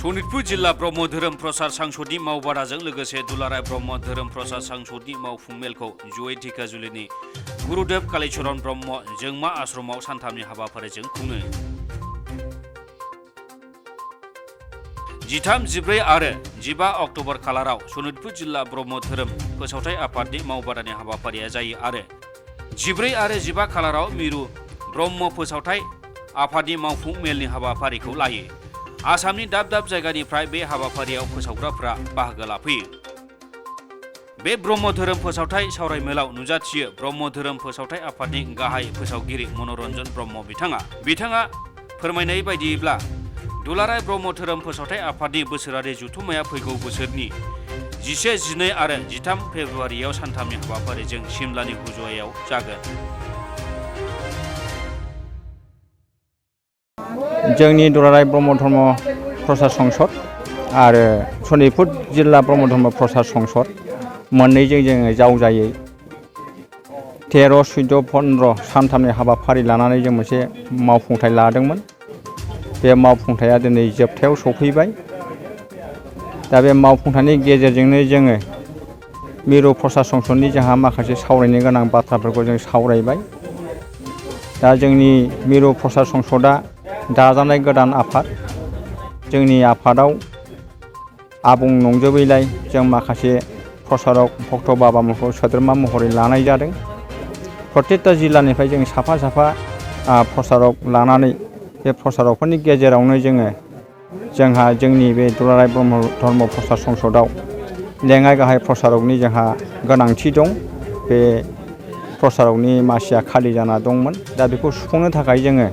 सनितपुर जिल्ला ब्रह्म धोरोम प्रसार सांसदनि मावबादाजों लोगोसे दुलाराय ब्रह्म धोरोम प्रसार सांसदनि मावफुं मेलखौ जयै धेकियाजुलिनि गुरुदेव कालीचरण ब्रह्म जोंमा आश्रमाव सानथामनि हाबाफारिजों खुङो। 13, 14 आरो 15 अक्ट'बर खालाराव सनितपुर जिल्ला ब्रह्म धोरोम फोसावथाय आफादनि मावबादानि हाबाफारिया जायो आरो 14 आरो 15 खालाराव मिरु ब्रह्म फोसावथाय आफादनि मावफुं मेलनि हाबाफारिखौ लायो। आसामनि दाब दाब जायगानिफ्राय बे हाबाफारियाव फोसावग्राफ्रा बाहागो लाफैयो। बे ब्रह्म धोरोम फोसावथाय सावरायमेलाव नुजाथियो ब्रह्म धोरोम फोसावथाय आफादनि गाहाय फोसावगिरि मनरन्जन ब्रह्म बिथाङा फोरमायनाय बायदियैब्ला दुलाराय ब्रह्म धोरोम फोसावथाय आफादनि बोसोरारि जथुम्माया फैगौ बोसोरनि 11, 12 आरो 13 फेब्रुआरियाव सानथामनि हाबाफारिजों सिमलानि हुजुआयाव जागोन। जोंनि दुलाराय ब्रह्म धर्म प्रसार संसद आरो सनितपुर जिल्ला ब्रह्म धर्म प्रसार संसद मोननैजों जोङो जावजायै 13, 14, 15 सानथामनि हाबाफारि लानानै जों मोनसे मावफुंथाय लादोंमोन। बे मावफुंथाया दिनै जोबथायाव सफैबाय। दा बे मावफुंथायनि गेजेरजोंनो जोङो मिरु प्रसार संसदनि जोंहा माखासे सावरायनो गोनां बाथ्राफोरखौ जों सावरायबाय। दा जोंनि मिरु प्रसार संसदआ दाजानाय गोदान आफाद। जोंनि आफादाव आबुं नंजोबैलाय जों माखासे प्रसारक भक्त बाबामोनखौ सोद्रोमा महरै लानाय जादों। प्रत्येकता जिल्लानिफ्राय जों साफा प्रसारक लानानै बे प्रसारकफोरनि गेजेरावनो जोंहा जोंनि बे दुलाराय ब्रह्म धर्म प्रसार संसदआव लेङाइ गाहाय प्रसारकनि जोंहा गोनांथि दं। बे प्रसारकनि मासिया खालि जाना दंमोन। दा बेखौ सुफुंनो थाखाय जोङो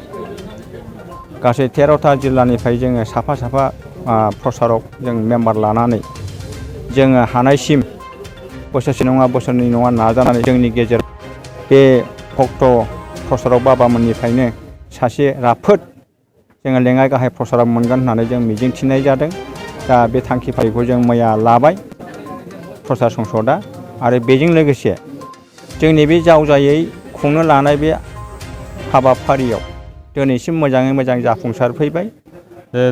गासै 13टा जिल्लानिफ्राय जोङो साफा प्रसारक जों मेम्बार लानानै जोङो हानायसिम बोसोरसे नङा बोसोरनै नङा नाजानानै जोंनि गेजेराव बे भक्त प्रसारक बाबामोननिफ्रायनो सासे राफोद जोङो लेङाइ गाहाय प्रसारक मोनगोन होननानै जों मिजिंथिनाय जादों। दा बे थांखिफारिखौ जों मैया लाबाय प्रसार संसदआ आरो बेजों लोगोसे जोंनि बे जावजायै खुंनो लानाय बे हाबाफारियाव दिनैसिम मोजाङै मोजां जाफुंसार फैबाय।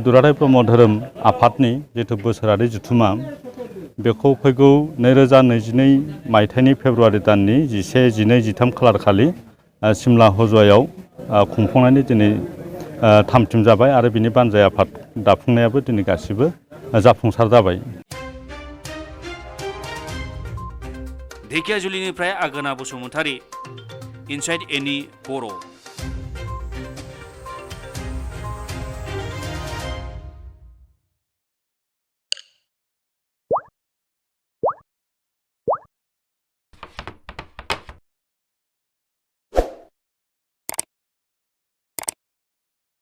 दुलाराय ब्रह्म धोरोम आफादनि जिथु बोसोरारि जथुम्मा बेखौ फैगौ 2022 मायथाइनि फेब्रुआरि दाननि 11, 12, 13 खालार खालि सिमला हुजुआयाव खुंफुंनायनि दिनै थामथिम जाबाय आरो बिनि बानजाय आफाद दाफुंनायाबो दिनै गासिबो जाफुंसार जाबाय। धेकियाजुलिनिफ्राय आगोना बसुमतारी, इनसाइड एनि बर'।